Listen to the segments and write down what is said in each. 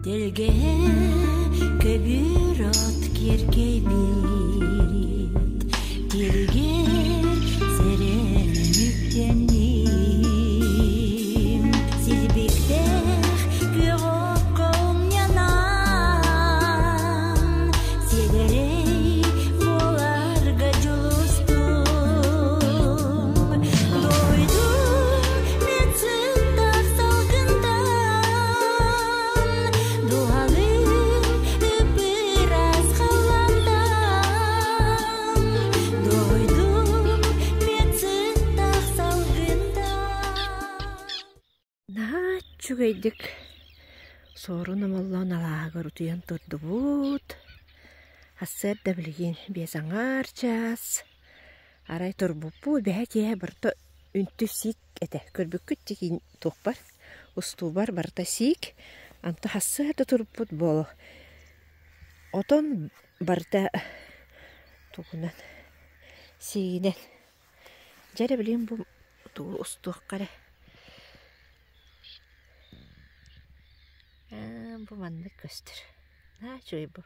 Тэлгэһэ көбүөр от киэркэйбит, Тиэригэр сэрэн үктэнним. Силбиктээх күөх окко умньанан, Сиэдэрэй буоларга дьулустум. Дойдум мен сыттар салгынтан, Дууһалыын ып-ыраас халлаантан, Дойдум мен сыттах салгынтан. Наһаа үчүгэйдик суорун омоллоон алааһыгар утуйан турдубут. Сарсыарда билигин биэс аҥаар чаас. Арай турбуппут бэһэ киэһэ барыта үнтү сиик этэ. Көрбүккүт дии туохпар, устуубар барыта сиик. Онто сарсыарда турбут буолуо. Отон барыта тугунан сиигинэн. Дьэ эрэ билигин бу тугу устуохха эрэ. Аа, бу маннык көстөр. Наһаа үчүгэй бу.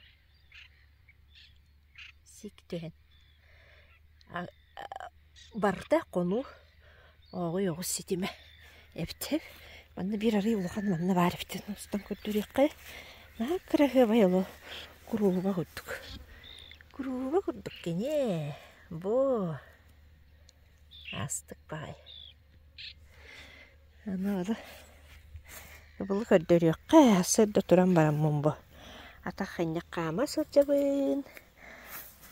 Сиик түһэн. Барыта хонуу ооҕуй оҕус ситимэ эбит. Манна биир арыый улахан манна баар эбит. Устан көрдөрүөххэ. Наһаа кыраһыабай олох куруһуба курдук. Куруһуба курдук кини. Бу астык баҕайы. Аны ол ыбылы көрдөрүөххэ, сырда туран бараммын бу атах ханньак хаама сылдьабын.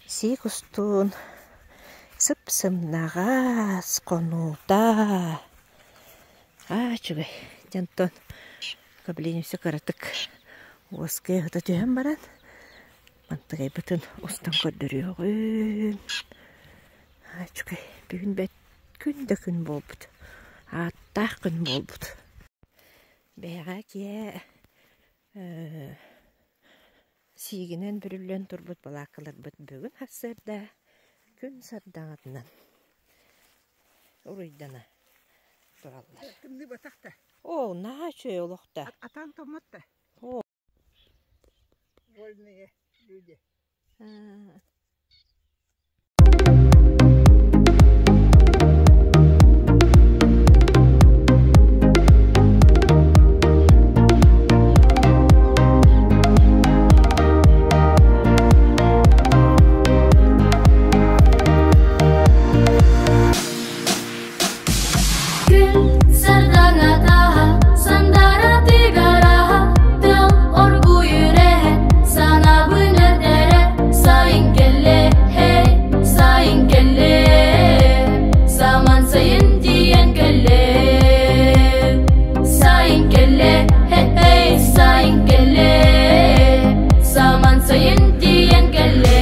Сиик устун сып-сымнаҕас хонуута. Аа үчүгэй. Дьэ онтон кабинемся кыратык уоскуйа сыта түһэн баран Мантыгайбытын устан көрдөрүөҕүм. Үчүгэй, бүгүн бэт күн да күн буолбут. Ааттаах күн буолбут. Бэйэҕэ киэ сиигинэн бүрүллэн турбут балааккаларбыт бүгүн сарсыарда күн сардаҥатынан уруйдана тураллар. Тымныы да. Оо, наһаа үчүгэй олох да. Атаан томмот да. Вольные люди. Күн сардаҥатаһа, сандара тыгараһа, тыл оргуйун эһэ, санаабын эрдэрэ, сайын кэллэ, эй, сайын кэллэ, саман сайын тиийэн кэллэ, сайын кэллэ, эй, сайын кэллэ, саман сайын тиийэн кэллэ.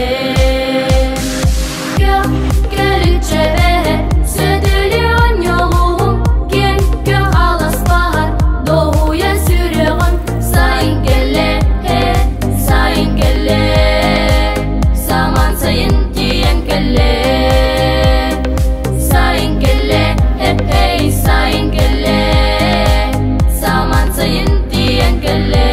Сайын кэллэ.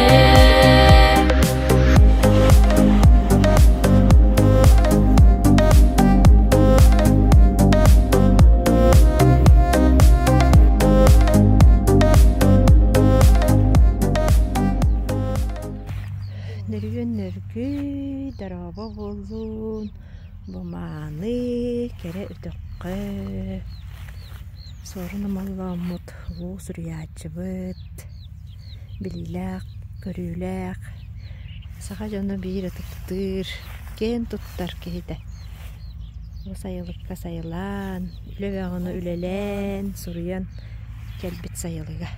Нөрүөн нөргүй, дорообо буоллун, бу мааны, кэрэ өтөххө суорун омоллооммут улуу суруйааччыбыт Билиилээх, көрүүлээх, саха дьоно биир ытыктыыр, киэн туттар киһитэ. Бу сайылыкка сайылаан, үлэ бөҕөнү үлэлээн, суруйан кэлбит сайылыга.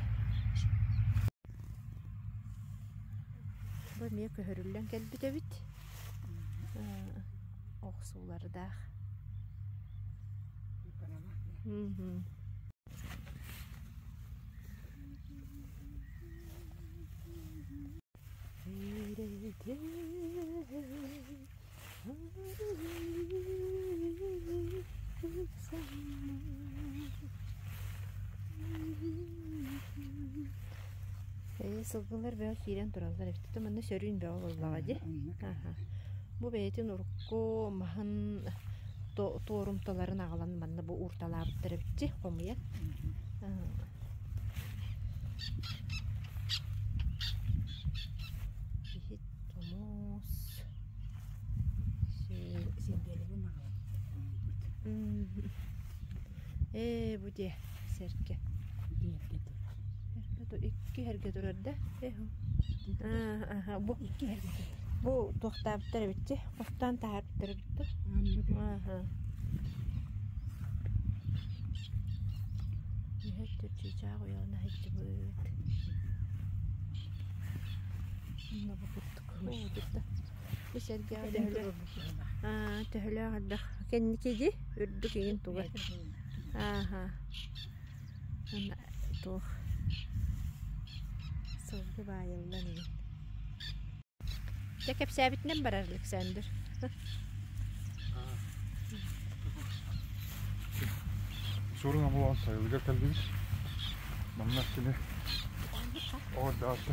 Бу эмиэ көһөрүллэн кэлбит эбит. Охсуулардаах. Сылгылар бөҕө киирэн тураллар эбит. То манна сөрүүн бөҕө буоллаҕа дии. Аха. Бу бэйэтин урукку маһын туорумталарын аҕалан манна бу уурталаабыттар эбитчи хомуйан. Иһит тумус. Сиргэлэрин аҕалан Ээ, бу дьиэ сэргэ. Эргэ турар. Эргэ икки эргэ турар да? Э, бу икки эргэ турар. Бу туохтаабыттар эбитчи? Хостаан таһаарбыттар эбит Ааха. Үһэт чыычаах уйаҕына сылдьыбыт. Онно бу курдук. Бу сэргэҕэ төһөлөөх төһөлөөх элбэх кэнники дии үрдүк игин туга ааха уонна туох сылгы баайыллан игин дьэ кэпсээбитинэн барар Александр. Сурун омулаан сайылыгар кэллибит. Манна кини оҕордаатта.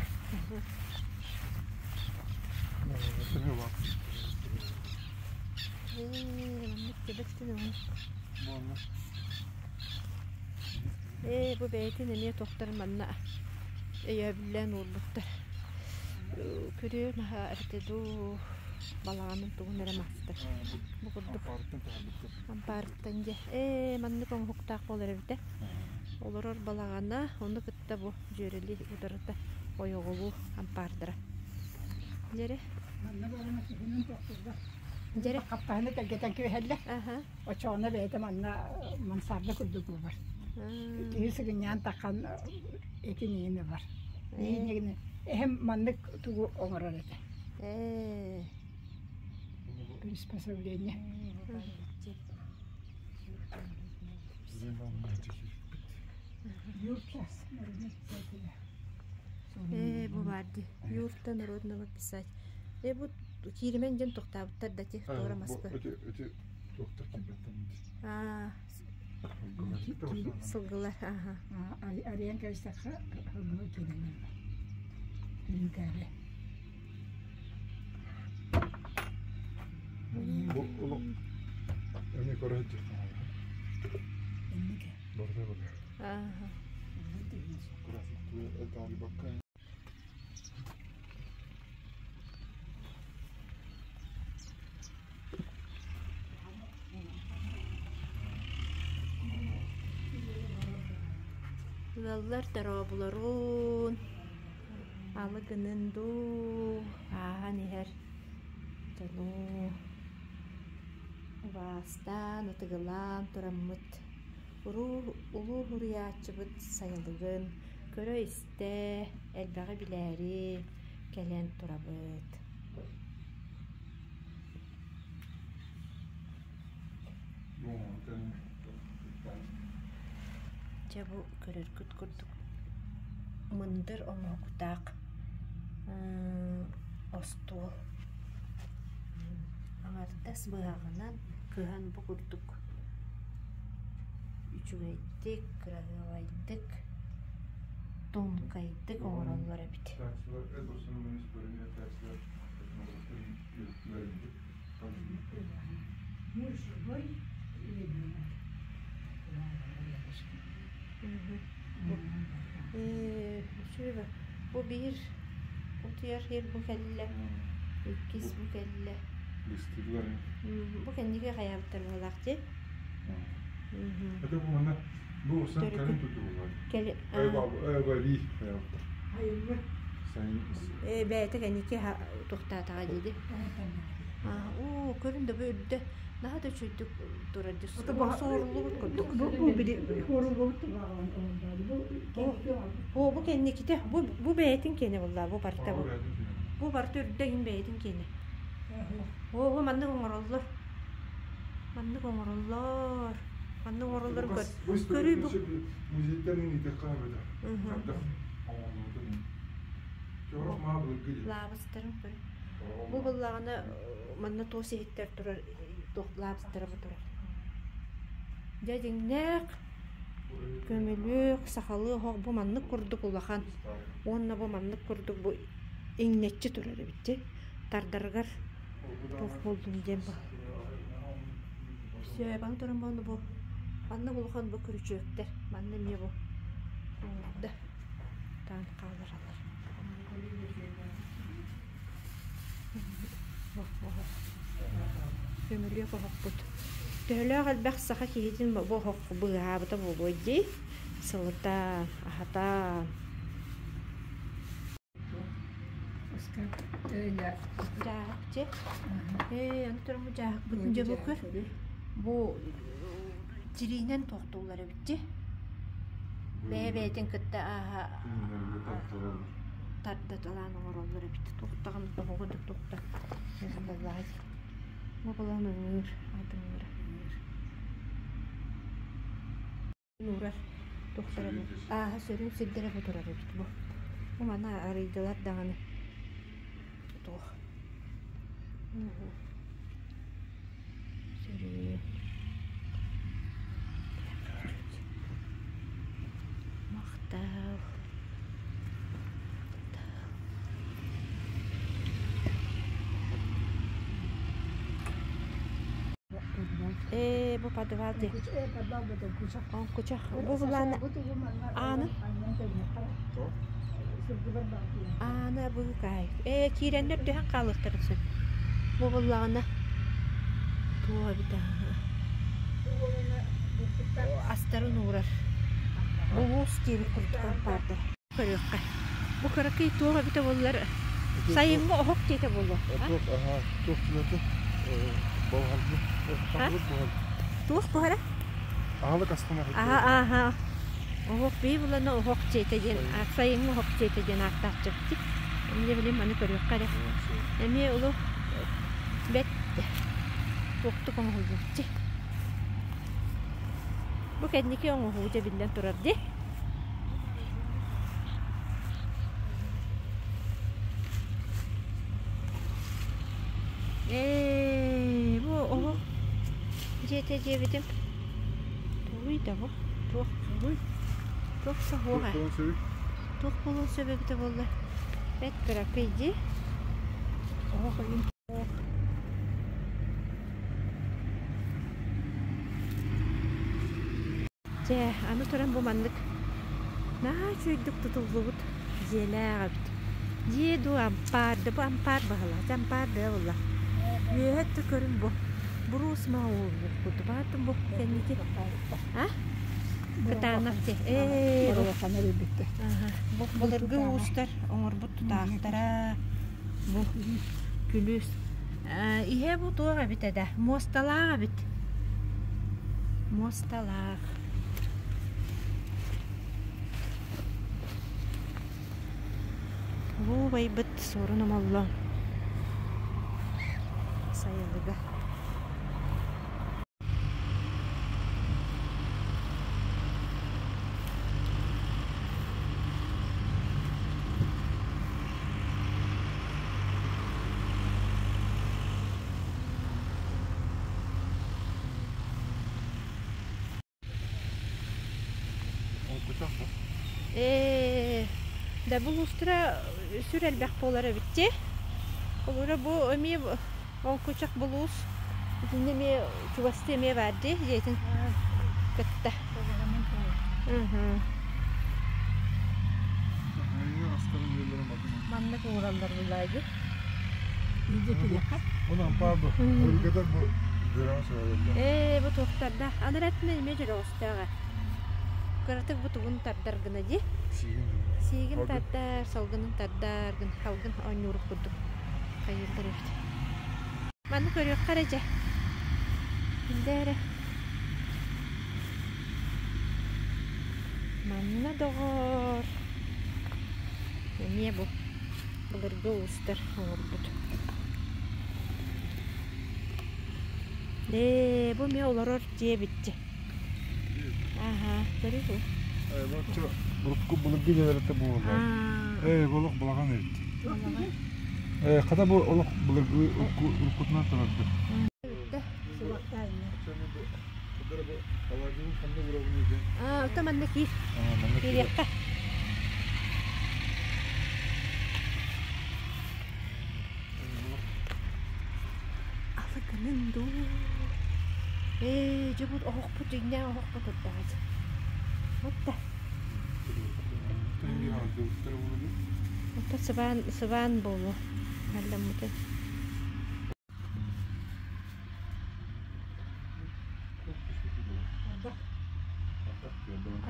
Ээ, бу бэйэтин эмиэ туохтар манна өйөөбүллээн уурбуттар. Күрүө маһа эбитэ дуу, балаҕанын тугун эрэ мастар. Бу курдук ампаарыттан дьэ. Ээ, маннык оҥоһуктаах буолар эбитэ. Олорор балаҕана, ону кытта бу дьүөрэлии утарыта ойоҕолуу ампаардара. Дьэрэ. Манна буолан күһүнүн тохтуллар. Дьэрэ. Хаптаһыны тэлгэтэн кэбиһэллэр. Аха. Очоҕуна бэйэтэ манна мансарда курдук буолар. Киһи сыгынньаан таххан этин иин ылар. Иин эһэм маннык тугу оҥорор этэ. Ээ. Приспособление. Ээ, бу баар дии. Юрта народного писать. Ээ, бу кииримэн диэн тохтообуттар да ти туора маспы. Аа, сылгылар, аха. Арыйан кэбистэххэ, сылгылар киирэллэр. Түрүүкээри. Бу олох эмиэ көрө сылдьыахха Инники. Барыта барыта. Ааха. Ыаллар дорооболорун, алы гынын дуу, ааһан иһэр дьону убаастаан, ытыгылаан тураммыт Улуу суруйааччыбыт сайылыгын көрө-истэ, элбэҕи билээри кэлэн турабыт. Дьэ бу көрөргүт курдук мындыр оҥоһуктаах остуол аҥардас быһаҕынан кыһан бу курдук үчүгэйдик, кыраһыабайдык, тонкайдык оҥороллор эбит. Ээ, бу биир утуйар сир бу кэллэ, иккис бу кэллэ. Бу кэнники хайаабыттар буолаах дии. Это бу манна бу сан кэлин тутуулар. Кэлин Эбэли хайаабыттар. Ээ бэйэтэ кэнники туохтаатаҕа диidi. Оо, көрүн да бу үрдэ наһаа да үчүгдүк турар дии. Суоруллубут курдук. Бу били хуоруллубут Оо, бу кэнникитэ, бу бу бэйэтин киэнэ буолла, бу барыта бу. Бу барыта үрдэ иһин бэйэтин киэнэ. Оо, маннык оҥороллор. Маннык оҥороллор. Маннык оҥороллорун көр. Көрүй бу. Лаабыстарын көр. Бу буллаҕына манна туос иһиттэр турар, туох лаабыстара бу турар. Дьэ дьиҥнээх. Көмүлүөк сахалыы оһох бу маннык курдук улахан уонна бу маннык курдук бу иҥнэччи турар эбит дии. Тардарыгар туох буоллун диэн бу. Сөп, аны туран буолла бу маннык улахан бу күрүчүөктэр. Манна эмиэ бу куурда таан хааларалар. Көмүлүөк оһохпут. Төһөлөөх элбэх саха киһитин бу оһох быыһаабыта буолуой дии. Сылытан, аһатан. Дьааһык дьэ. Ээ, аны туран бу дьааһыкпытын дьэ бу көр. Бу тириинэн туохтууллар эбит дии. Бэйэ-бэйэтин кытта ааһа тардаталаан оҥороллор эбит. Туохтаҕын тоҕоҕо да туохта буоллаҕай. Бу булан ыҥыыр, ат ыҥыыра. Нуурар туохтара бу ааһа сөрүүн сирдэрэ бу турар эбит бу. Бу маны арыйдылар даҕаны туох сөрүүн махтал Ээ, бу подвал дии. Оҥкучах. Бу былаана ааны ааны быыкаай. Ээ, киирэннэр түһэн хаалыахтарын сөп. Бу буллаҕына туох эбитэ астарын уурар. Булуус диэбит курдук ампаардар. Көрүөххэ. Бу кыракый туох эбитэ буоллар сайыҥҥы оһох диэтэ буолуо. Туох аһа туох түлэтэ болҕорду аһылык буһар. Туох буһара? Аһылык астана Аха аха. Оһох бии булана оһох дьиэтэ диэн сайыҥҥы оһох дьиэтэ диэн ааттаахчыбыт. Эмиэ билим маны көрүөххэ эрэ. Эмиэ улу бэт туохтук оҥоһуллубут. Бу кэнники оҥоһуу дьэ биллэн турар дии. Ээ, бу оһох дьиэтэ диэбитим. Тугуй да бу? Туох тугуй? Туох соһуоҕа? Туох буолуон сөп эбитэ буолла? Бэт кыракый дии. Оһох ыйын Дьэ, аны туран бу маннык наһаа үчүгэйдик тутуллубут дьиэлээх эбит. Дьиэ дуу, ампаар да, бу ампаар баһылаах, дьэ ампаар да буолла. Үөһэ өттө көрүн бу буруус маа уурбут баатым бу кэнники. А? Кытаанах дьиэ. Ээ, бу бу былыргы уустар оҥорбут тутаахтара бу күлүүс. Иһэ бу туох эбит да, муосталаах эбит. Муосталаах. Улуу убайбыт Суорун Омолло сайылыга. Ээ, да бу лустра сүр элбэх буолар эбит дии. Олора бу эмиэ оҥкучах булуус итиннэ эмиэ чугастыы эмиэ баар дии дьиэтин кытта. Маннык уураллар буллаа дии. Ээ, бу туохтарда анараттынан эмиэ дьөрөҕөстөөҕө. Кыратык бу тугун тардар гына дии. Сиигин тардар, салгынын тардар гын, халгын оонньуурук курдук хайыыллар эбит. Манны көрүөххэ эрэ дьэ. Биллэ эрэ. Манна доҕоор. Эмиэ бу былыргы уустар оҥорбут. Ээ, бу эмиэ олорор дьиэ эбит дьэ. Аха, көрүү бу. Урукку былыргы дьиэлэртэ буолар. Ээ, бу олох балаҕан эбит. Ээ, хата бу олох былыргы уруккутунан турарды. Бүттэ. Аа, оттон манна киир. Киириэххэ. Алыкынын дуу. Ээ, дьэ бу оһохпут дьиҥнээх оһохпут турдаҕа. Отта. Отто сыбаан сыбаан буолуо. Алламмыты.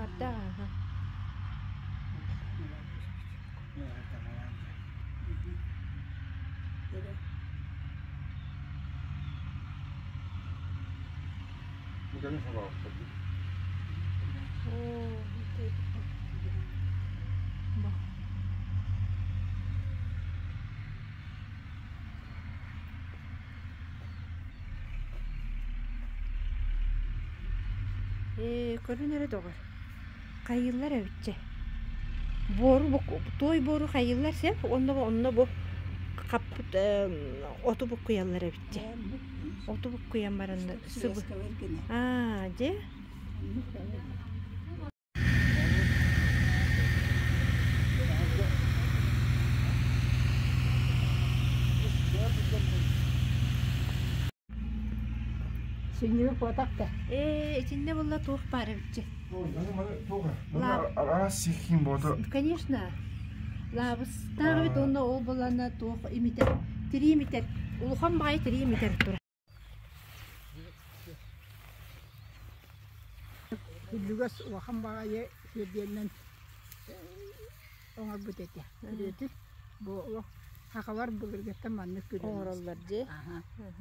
Ардах аха. Оо, Бу. Ээ, көрүн эрэ доҕор, хайыыллар эбитчэ. Буору туой буору хайыыллар сөп уонна онно бу хаппыт оту буккуйаллар эбитчэ. Оту буккуйан бараннар сыбы. Аа, дьэ. Сүнньүгү куотах да. Ээ, итиннэ буолла туох баар эбитчи? Араас сихин буолта. Конечно. Лаабыстаах эбит уонна ол булана туох имитэр, тирии имитэр, улахан баҕайы тирии имитэр тура. Күллүгэс улахан баҕайы сиэрдиэннэн оҥорбут этэ. Күрүөтү бу олох сахалар былыргыттан маннык күрүө Оҥороллор дии.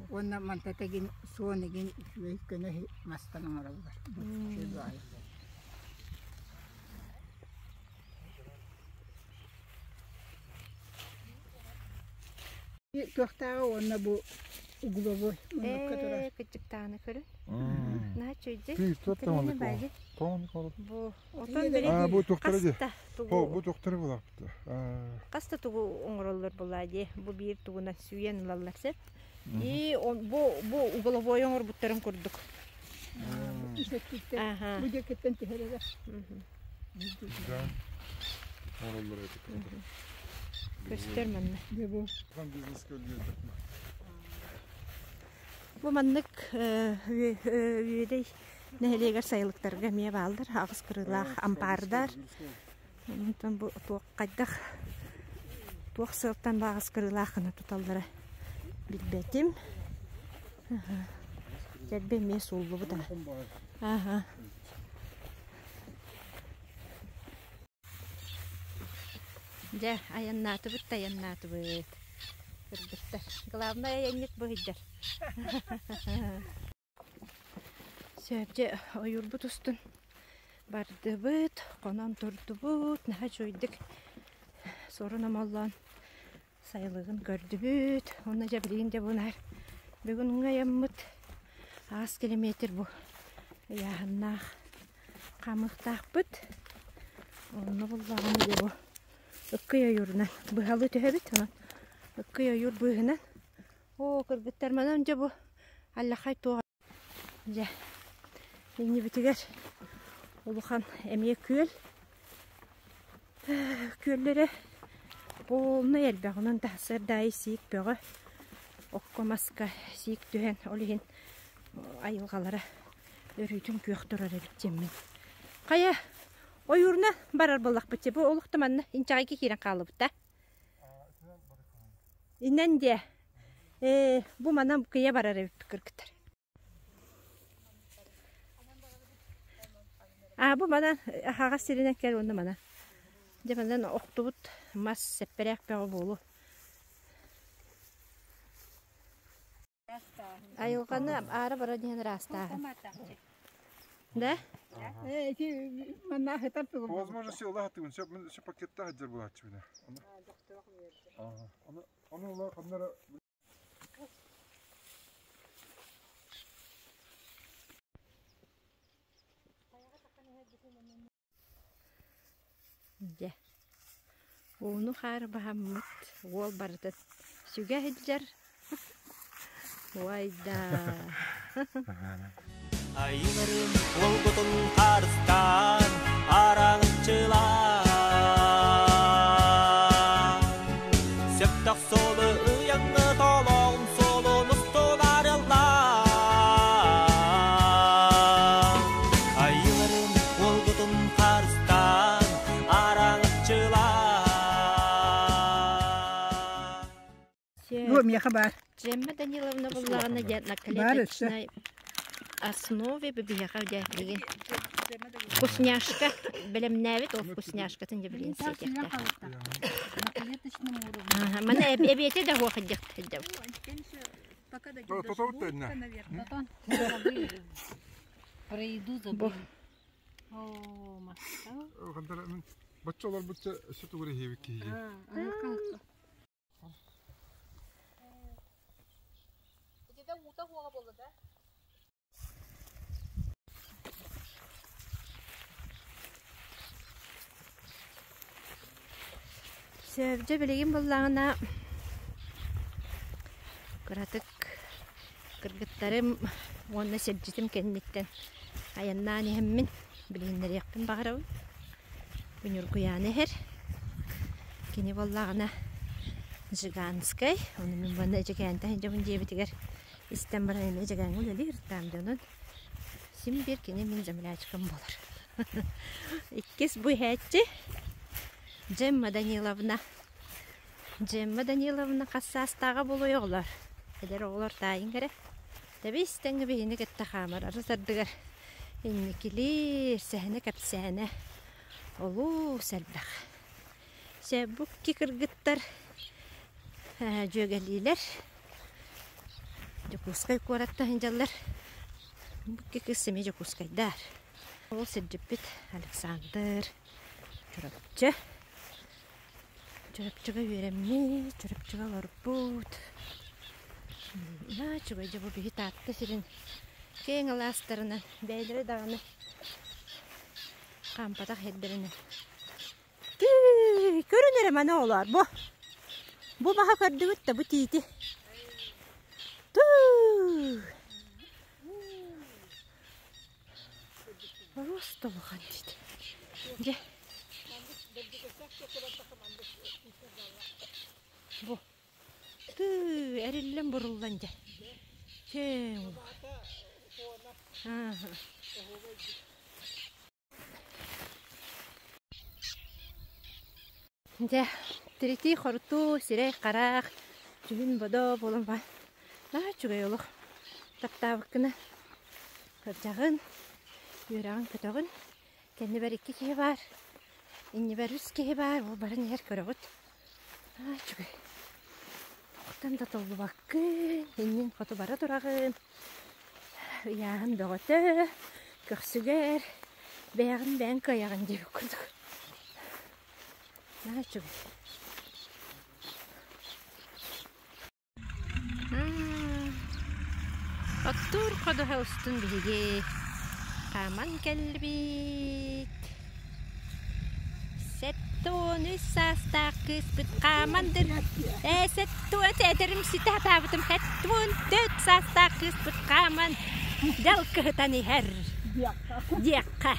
Уонна мантата игин суон игин үчүгэй көнө мастан оҥороллор. Бу үчүгэй баҕайы. Туохтааҕа уонна бу угловой муннукка турар. Ээ, кыччыктааны көрүн. Наһаа үчүгэй. Бу отон били Аа, бу туохтара дии. хаста Хо, тугу бу туохтара булааппыт. хаста тугу оҥороллор булаа дии. Бу биир тугунан сүүйэн ылаллар сөп. И бу бу угловой оҥорбуттарын курдук. Исэттиттэн Аха. бу диэкиттэн түһэрэрэ. Да. Оҥороллор эти. Көстөр манна. Дьэ бу Бизнес көрдүөтэх. Бу маннык Үөдэй нэһилиэгэр сайылыктарга эмиэ бааллар. Аҕыс кырыылаах ампаардар. Онтон бу туох хайдах туох сыалтан бу аҕыс кырыылаах гына туталлара билбэтим. Дьэрбэ эмиэ сууллубут аа. Дьэ, айаннаатыбыт да айаннаатыбыт. Кыргыттар. Главное айанньыт быһыйдар. Сөп, дьэ, ойуурбут устун бардыбыт, хонон турдубут, наһаа үчүгэйдик суорун омоллоон сайылыгын көрдүбүт. Уонна дьэ билигин дьэ бу наар бүгүн айаммыт аас километр бу ыйааһыннаах хаамыахтаахпыт. Онно буллаҕына дьэ бу ыккый ойуурунан быһалыы түһэбит. Онон ыккый ойуур быыһынан оо кыргыттар манан дьэ бу аллахай туох дьэ иннибитигэр улахан эмиэ күөл күөллэрэ полный элбэх онон тахсар даайы сиик бөҕө окко маска сиик түһэн ол иһин айылҕалара өрүүтүн күөх турар эбит диэммин хайа ойуурна барар буоллахпыт бу олох да манна инчэҕэйгэ киирэн хааллыбыт да иннэн диэ ээ бу манан кыйа барар эбиппит кыргыттар А бу манан аһаҕас сиринэн кэл уонна манан. Дьэ манан охтубут мас сэппэрээк бөҕө буолуо. Айылҕаны аара баран иһэн ыраастааһын. Да? Э, ити манна хытар тугум. По возможности улаатыгын, сөп мен сөп пакетта хаджар булааччыбына. Аны аны ула ханнара Дьэ, ууну хаары баһаммыт уол барытын сүгэ сылдьар. Уайда. Айыларын уолгутун харыстаан, араҥаччылаан. Сөптөх суолу ыйаҥҥа толоҕун суолун устун арыаллаан. Айыларын уолгутун харыстаан, араҥаччылаан. Бу миэхэ баар. Джемма Даниловна буллаҕына дьэ на Баар өссө. клеточной основе биһиэхэ дьэ билигин вкусняшка бэлэмнээбит ол вкусняшкатын дьэ билигин сиэтиэхтээх. Ага, маны эбиэтэ да хуох дьахтайдабыт. Бу Бачча олорбутча өссө тугу эрэ иһиэбит киһи. Сөбдьө билигин буллаҕына кыратык кыргыттарым уонна сирдьитим кэнниттэн айаннаан иһэммин билиһиннэриэхпин баҕарабын. Бу Ньургуйаана иһэр. Кини буоллаҕына Жиганскай, ону мин уонна Эдьигээнтэн сылдьабын диэбитигэр истэн баран эмиэ Эдьигээҥҥэ үлэлиир ыртаам дьонун син биир кини мин землячкам буолар. Иккис бу иһээччи Джемма Даниловна. Джемма Даниловна хас саастааҕа буолуой оҕолор? Эдэр оҕолор таайыҥ эрэ. Тэбис тэҥҥэ биһини кытта хаамар арыс ардыгар инникилиир, сэһэнэ-кэпсээнэ олус элбэх. Чэ, бу икки кыргыттар дьүөгэлиилэр Дьокуускай куораттан сылдьаллар. Бу икки кыыс эмиэ Дьокуускайдаар. Ол сирдьиппит Александр Чурапчы. Чурапчыга үөрэммит, Чурапчыга олорбут. Наачугай дьэ бу биһи Таатта сирин киэҥ алаастарынан бэйэлэрэ даҕаны хаампатах сирдэринэн Тыы, көрүн эрэ маны оҕолоор, бу. Бу маһа көрдүгүт да бу тиити. Тыы. Просто улахан тиит. Дьэ. Бу. Тыы, эриллэн буруллан дьэ. Чээ. Ааха. Дьэ, тиритии-хорутуу, сирэй-харах, дьүһүн-бодо буолан баар. Наһаа үчүгэй олох. Таптаабыккына кырдьаҕын, үөрэҕин-көтөҕүн. Кэннибэр икки киһи баар, иннибэр үс киһи баар, ол баран иһэр көрөҕүт. Наһаа үчүгэй. Туохтан да толлубаккын, иннин хоту бара тураҕын. Ыйааһын бөҕөтө, көхсүгэр бэйэҕин бэйэҥ кыайаҕын диэбит курдук. Наһаа үчүгэй. Оттуур ходуһа устун биһиги хааман кэллибит. 73 саастаах кыыспыт хааман ээ 74 этэрим ситэ сатаабытым 74 саастаах кыыспыт хааман дьалкыһытан иһэр диэххэ.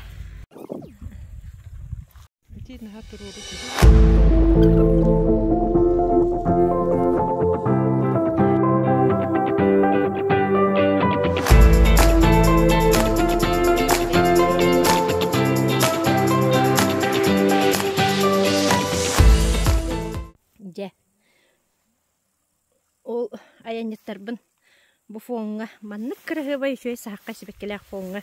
Дьэ, ол айанньыттарбын бу фоҥҥа маннык кыраһыабай үчүгэй саһаххай сибэккилээх фоҥҥа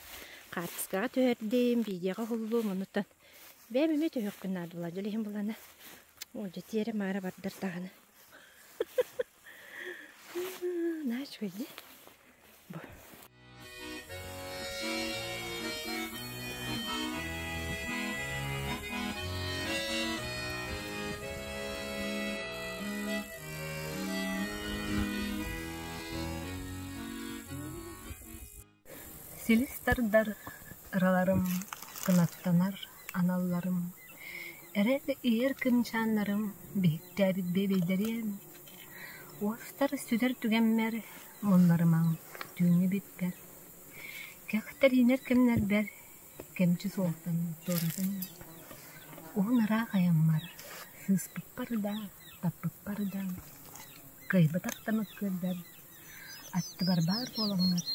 хаартыскаҕа түһэрдим, видеоҕа уһуллум, оннуттан бэйэм эмиэ түһүөхпүн наада буолла. Дьэ, иһин булана, оо, дьэ, тиэрэ-маара бардар даҕаны. Наһаа үчүгэй дии. Бу. Силис тардар ыраларым, кынаттанар аналларым, эрэл иһэр кынчааннарым биһиктээбит биэбэйдэриэм, уостар сүтэр түгэммэр муннарымаҥ түүҥҥү биппэр. Кэх тэрийинэр кэмнэрбэр кэмчи суолтан туоратын, уһун ыраах айаммар сыыспыппар да, таппыппар да, кыайбатах да мөккүөрбэр аттыбар баар буолаҥҥыт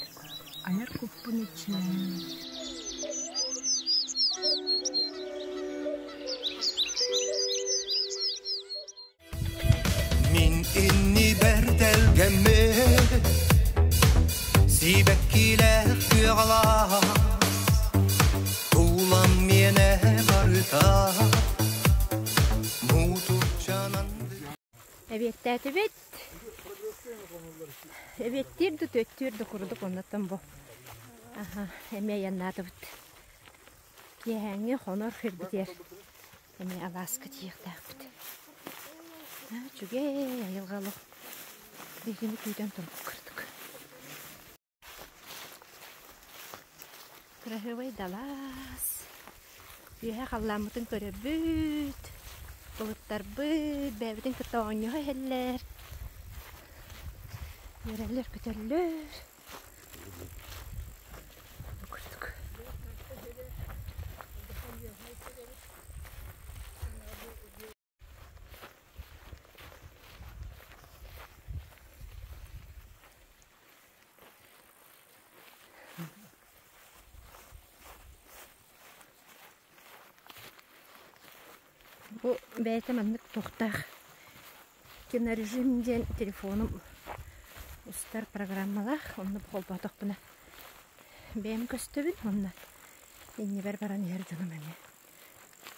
айар куппун иччилээн Мин иннибэр тэлгэммит сибэккилээх күөҕэлээх тулам миэнэ барыта мутукчанан Эбиэттээтибит. Эбиэттиир да түөттүүр да курдук оннуттан бу. Аха, эмиэ айаннаатыбыт. Киэһээҥҥи хонор сирбитигэр эмиэ алааска тиийиэхтээхпит. Үчүгэй айылҕа олох биһигини күүтэн турбут курдук. Кыраһыабай да алаас. Үөһэ халлааммытын көрөбүт, былыттарбыт бэйэбитин кытта оонньоһо иһэллэр, үөрэллэр-көтөллөр. Бу курдук. Бу бэйэтэ маннык туохтаах кинорежим диэн телефонум устар программалаах, онно холботохпуна бэйэм көстөбүн уонна иннибэр баран иһэр дьонум эмиэ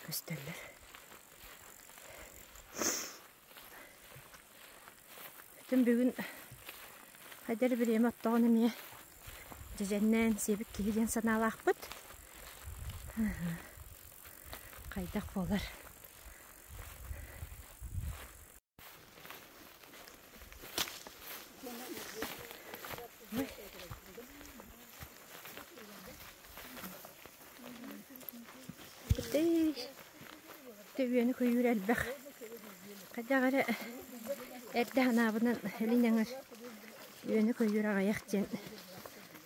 көстөллөр. Бүтүн бүгүн хайдах эрэ бириэмэ оттоҕун эмиэ дьэдьэннээн сиэбит киһи диэн санаалаахпыт. Хайдах буолар? Төбүөнү көйүүр элбэх. Хайдах эрэ эрдэ санаабынан илин эҥэр үөнү-көйүүр аҕыйах диэн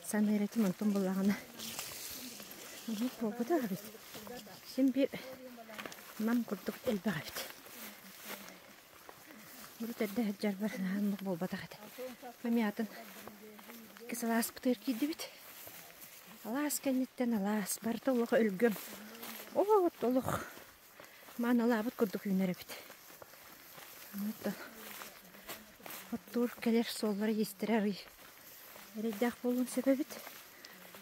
саныыр этим, онтон буллаҕына оннук буолбатах эбит. Син биир нам курдук элбэх эбит. Урут эрдэ сылдьарбар оннук буолбатах этэ. Эмиэ атын иккис алааспытыгар киирдибит. Алаас кэнниттэн алаас, барыта олох өлгөм. От олох маанылаабыт курдук үүнэр эбит. Онтон оттуур кэлэр суоллара иистэрэ арый эрэйдээх буолуон сөп эбит.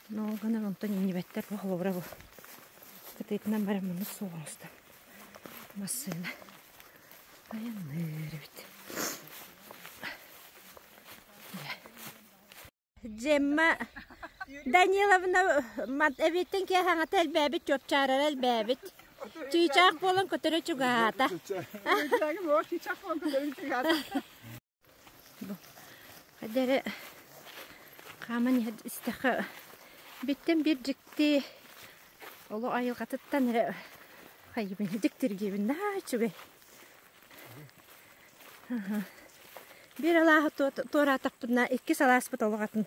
Но ол гынан онтон иҥнибэттэр бу холобура бу. Кытыытынан баран маннык суол оҥостон массыына айанныыр эбит. Джемма Даниловна эбиттэн киһи хаҥата элбээбит, чуопчаарара элбээбит. Чыычаах буолан көтөрө чугаһаата. Хайда эрэ хааман иһэр истэххэ биттэн биир дьикти олох айылҕатыттан эрэ хайыбын дьиктиргиибин наһаа үчүгэй. Биир алааһы туораатахпына иккис алааспыт олох атын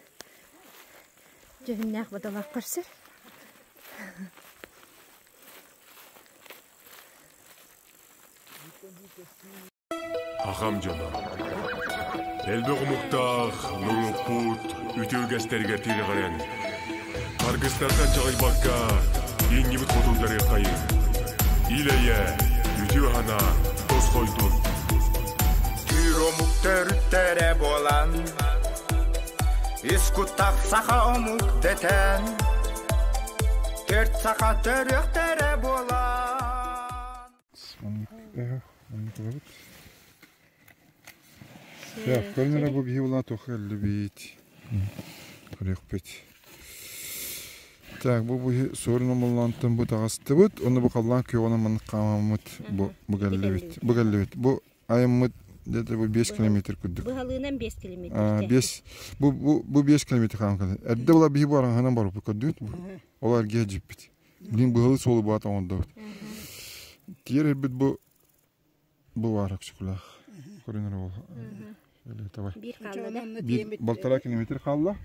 дьүһүннээх бодолоох көрсөр. Ахам дьоно. Элбэх омуктаах норуоппут үтүө үгэстэригэр тирэҕирэн, харгыстартан чаҕыйбакка иҥнибит хотундарыаххайыҥ. Ил-эйэ, үтүө санаа тосхойдун. Түүр омук төрүттэрэ буолан, үс куттах саха омук дэтэн, төрт саха төрүөхтэрэ буолан. Оннук ылабыт. Көрүнэрэ бу биһи улаат туохха кэллибит. Көрүөхпүт. Так, бу бу суорун омоллоонтон бу таҕыстыбыт. Онно бу халлаан күөҕүнэн маннык хаамаммыт бу бу кэллибит. Бу кэллибит. Бу айыммыт где-то бу 5 километр курдук. Быһалыынан 5 километр. 5 бу бу бу 5 километр хаам кэлли. Эрдэ була биһи бу араҥаһынан барбыт көрдүгүт. Ол эргиэ дьиппит. Билин быһалы суолу баат оҥордубут. Тиэр эрбит бу бу баар өксүкүлээх. Көрүнэр ол. Давай. Биир хаалла да? Биир балтараа километр хаалла.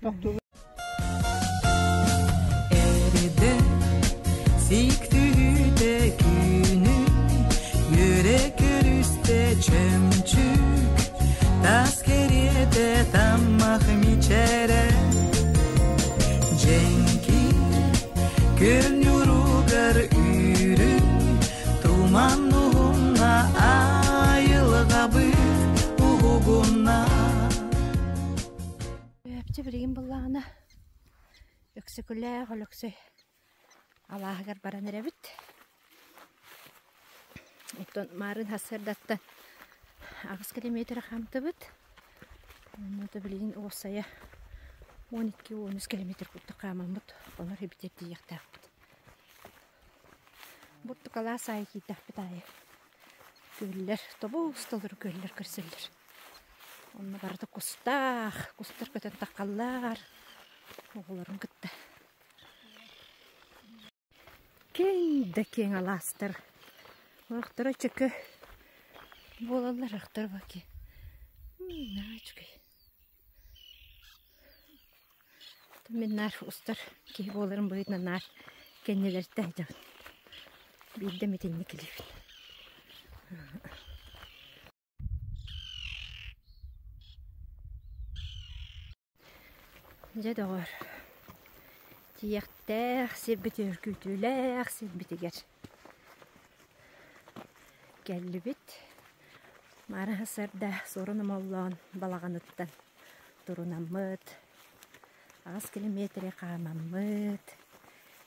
Сиик түһүүтэ күнүн үөрэ көрүстэ чөмчүк Тас кэриэтэ таммах мичээрэ Дьэҥкир күн ньуругар үүрүн Туман уһунна айылҕабыт уһугунна Өпчө билигин буллаҕына Өксөкүлээх Өлөксөй алааһыгар баран эрэбит. Оттон маарын сарсыардаттан 8 километр хаамтыбыт. Онно билигин уопсайа 12-13 километр курдук хаамаммыт. Онор эбитэр тиийиэхтээхпит. Бурдук алаас аайы киирдэхпит аайы күөллэр, тобус толору күөллэр көрсөллөр. Онно барыта кустаах, кустар көтөн таххаллар оҕолорун кытта. Киэҥ да киэҥ алаастар. Орохторо чөкө буолаллар, орохторо баки. Наһаа үчүгэй. Мин наар устар киһи буоларым быһыытынан наар кэннилэриттэн сылдьабын. Биирдэ эмит инник илиибин. Дьэ доҕоор, тиийэхтээх сирбитигэр күүтүүлээх сирбитигэр кэллибит. Маара сарда суорун омоллоон балаҕаныттан турунаммыт, 8 километры хаамаммыт,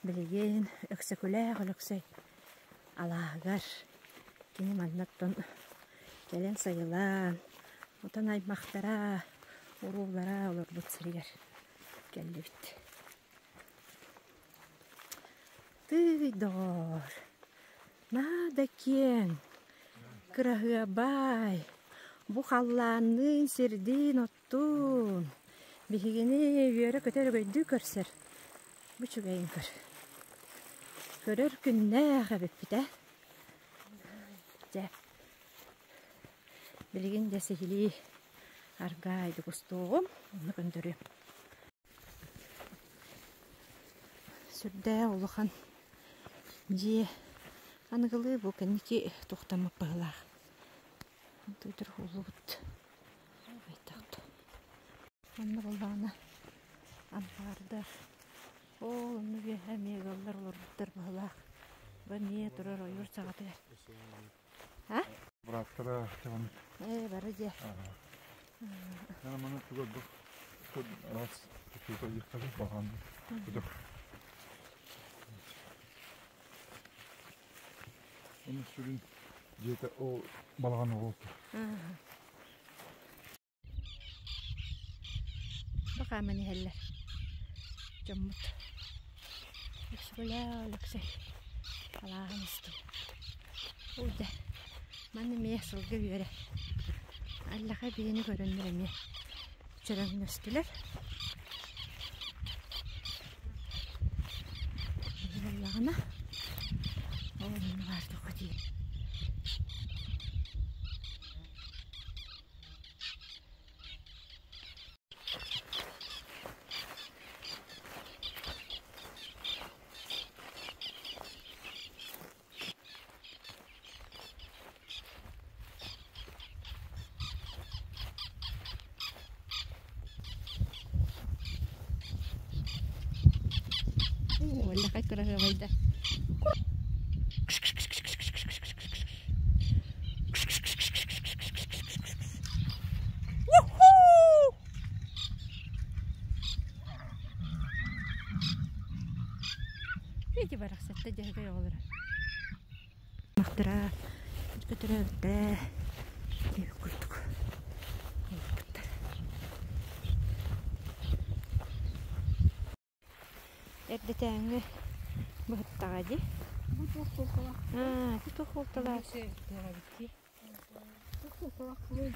билигин Өксөкүлээх Өлөксөй алааһыгар кини маннаттан кэлэн сайылаан, отон аймахтара, уруулара олорбут сиригэр кэллибит. Тыый, доҕоор, наада киэҥ, кыраһыабай, бу халлаанныын, сирдиин оттуун, биһигини үөрэ-көтө өрөгөйдүү көрсөр бу үчүгэйин көр. Көрөр күннээх эбиппит ээ. Дьэ, билигин дьэ сиһилии аргаайдык устуоҕум, онно көнтөрүөм. Сүрдээх улахан дьиэ аныгылыы бу кэнники туохтаммыт быһыылаах. Тыытыр ууллубут. Онно буоллаҕына ампаардар ол онно үөһэ эмиэ ыаллар олорбуттар быһыылаах. Бу эмиэ турар ойуур саҕатыгар. А? Бырааттара Ээ, бары дьэ. Маны туга бу раз тута yıktadı bakan. Onu сүрүн дьиэтэ ол балаҕан оҕолто. Бу хааман иһэллэр дьоммут. Өксөкүлээх Өлөксөй алааһын устун. Ууйда манна эмиэ сылгы үөрэ. Аллаха биэни көрөннөр эмиэ чөрөҥнөстүлэр. Буоллаҕына ол онно баар туохха тиийэн. Уоллахай кыраһыабайда. Види барахсатта дьаһыгай оҕолоро. Махтара көтөрөөбүттэ диэбит курдук олорбуттар. Эрдэтээҥҥи быһыттаҕа дии. Бу туох суолталаах? Аа, ити туох суолталаах? Туох суолталаах буолуой?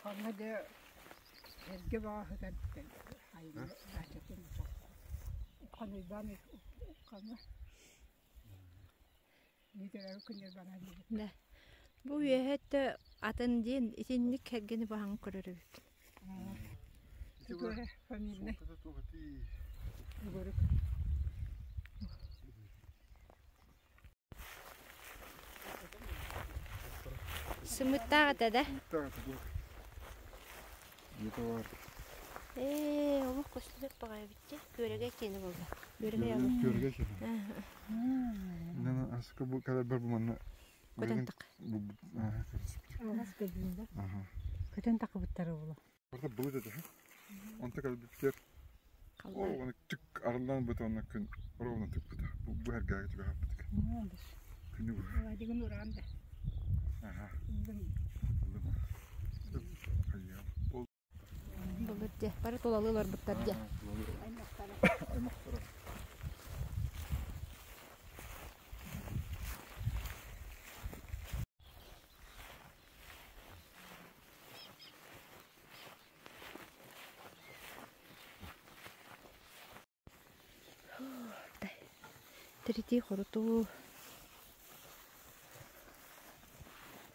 Ханна да эргэ баҕаһытан Да. Бу үөһэ өттө атын диэн итинник кэргэни баһан көрөр эбиппин. Тугу фамильный. Сымыттаах этэ да? Ээ, олох көстүбэт баҕайы эбит дии. Күөрэгэй киэнэ буолла. Күөрэгэй алын. Күөрэгэй киэнэ. Нана аска бу кэлэрбэр бу манна Көтөн так. Алас көбүүндэ. Көтөн такыбыттары була. Барда былыт этэ. Онто кэлбиттэр. Ол оны түк арыллан быта онно күн ровно тыкпыта. Бу бу эргээги түгэхаппытык. Күнү бу. Дигин уран да. Аха. Ол Былыр дьэ, бары тулалыы олорбуттар дьэ. Аймахтара. Тиритии-хорутуу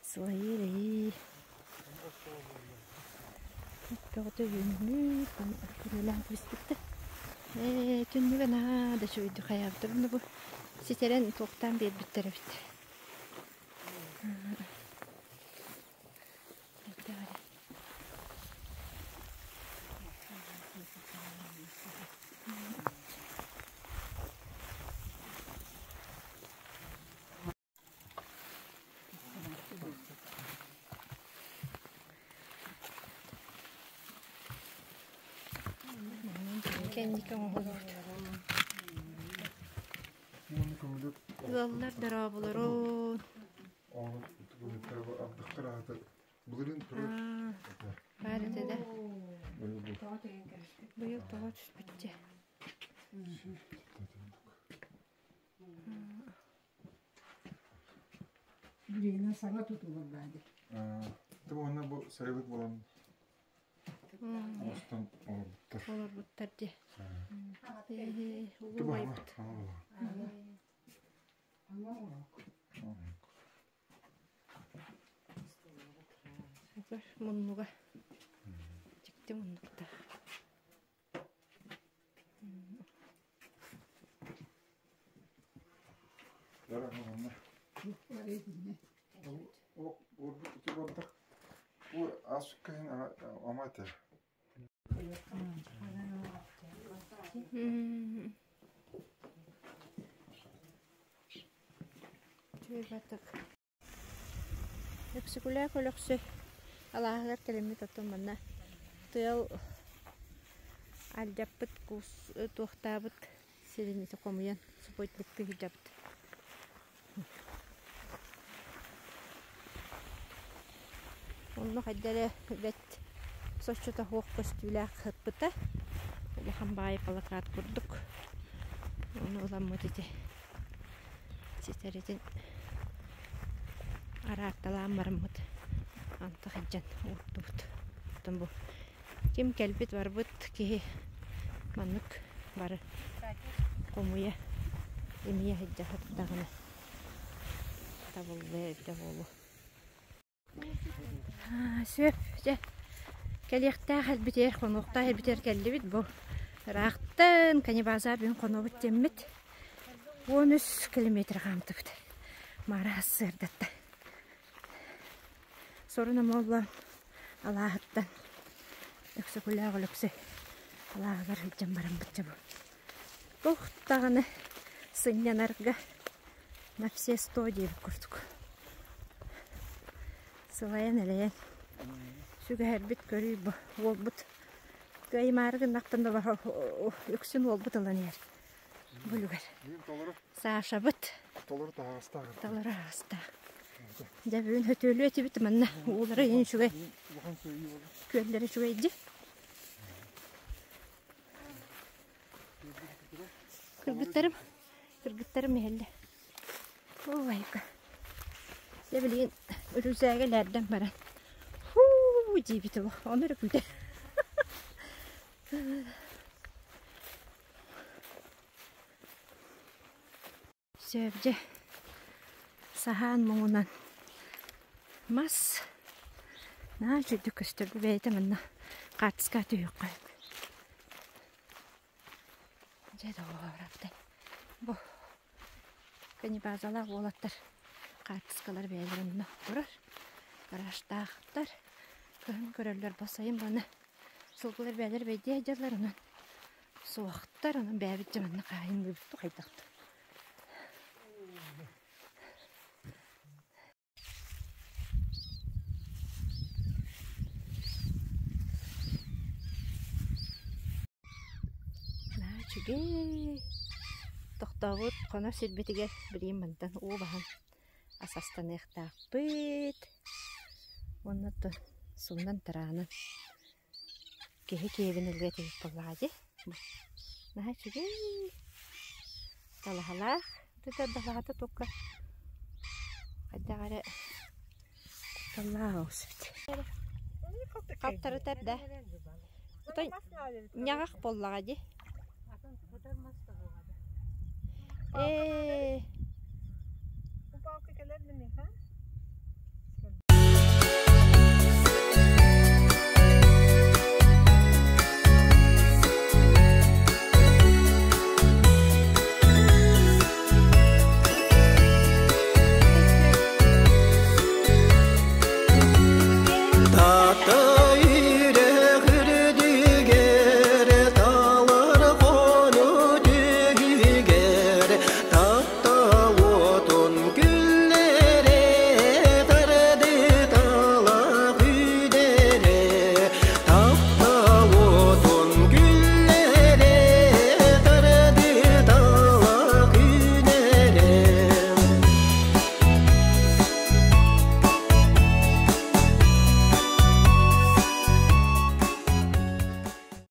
сылайыы-элэйии бөҕөтө үүммүт күрүөлээн кэбиспиттэр ээ түннүгэ наһаа да үчүгэйдик хайаабыттар уонна бу ситэрэн туохтаан биэрбиттэр эбит Кэнники оҥоһуллубут. Ыаллар дорооболорун. Баар этэ да. Быйыл тоҕо түспүттэ. Билигин саҥа тутулар баар дии. Тым уонна бу сайылык буолан оҥостон олорбуттар. Олорбуттар дии. Улуу байбыт. Муннуга. Дьикти муннуктаах. Үчүгэй баттык. Өксөкүлээх Өлөксөй алааһыгар кэлэммит оттон манна тыал алдьаппыт кус туохтаабыт сирин ити хомуйан субботниктыы сылдьабыт. Онно хайда эрэ бэрт соччото суох көстүүлээх сыппыта. Улахан баайы плакат курдук. Ону ыламмыт ити ситэритин араарталаан бараммыт антах илдьэн уурдубут. Оттон бу ким кэлбит барбыт киһи маннык бары хомуйа имийэ сылдьа сырыттаҕына табыллыа эбитэ буолуо. Сөп, дьэ кэлиэхтээх элбитигэр, хонуохтаах элбитигэр кэллибит бу. Ыраахтан Канибаза бүгүн хонобут диэммит 13 километр хаамтыбыт. Маара сарсыардатта. Сорун омоллоон алааһыттан Өксөкүлээх Өлөксөй алааһыгар сылдьан бараммыт дьэ бу. Туох даҕаны сынньанарга на все сто диэбит курдук. Сылайан-элэйэн сүгэһэрбит көрүй бу уолбут кыайымаары гыннахтан да үксүн уолбут ылан иһэр бу үлүгэр. Сашабыт Толору таһаҕастаах. Толору аһаҕастаах. Дьэ бүгүн хөтүөлүө этибит манна уулара иһин үчүгэй. Күөллэрэ үчүгэй дии. Кыргыттарым, кыргыттарым иһэллэр. Оо, айка. Дьэ билигин үрүсээгэ лээрдэн баран хуу диэбит олох ону эрэ күүтэ. Сөп дьэ саһаан муҥунан. Мас наһаа үчүгэйдик көстөр. Бу бэйэтэ манна хаартыска түһүөххэ сөп. Дьэ доҕоор, бу канибазалаах уолаттар хаартыскалар бэйэлэрэ онно турар. Гаражтаахтар. Кыһын көрөллөр бу сайын баны сылгылар бэйэлэр бэйдиэ сылдьаллар онон суохтар онон бэйэбит дьэ манна хаайынныыбыт хайдахтар. Наһаа үчүгэй. Тохтообут хонор сирбитигэр билигин мантан уу баһан ас астаныахтаахпыт. Уонна оттон суунан-тараанан киһи киэбин ылыа этибит буоллаҕа дии. Наһаа үчүгэй. Талаһалаах далаһата тука хайдах эрэ кутталлаах оҕус эбит. Хаптарытар да. Отой ньаҕах буоллаҕа дии. Ээ.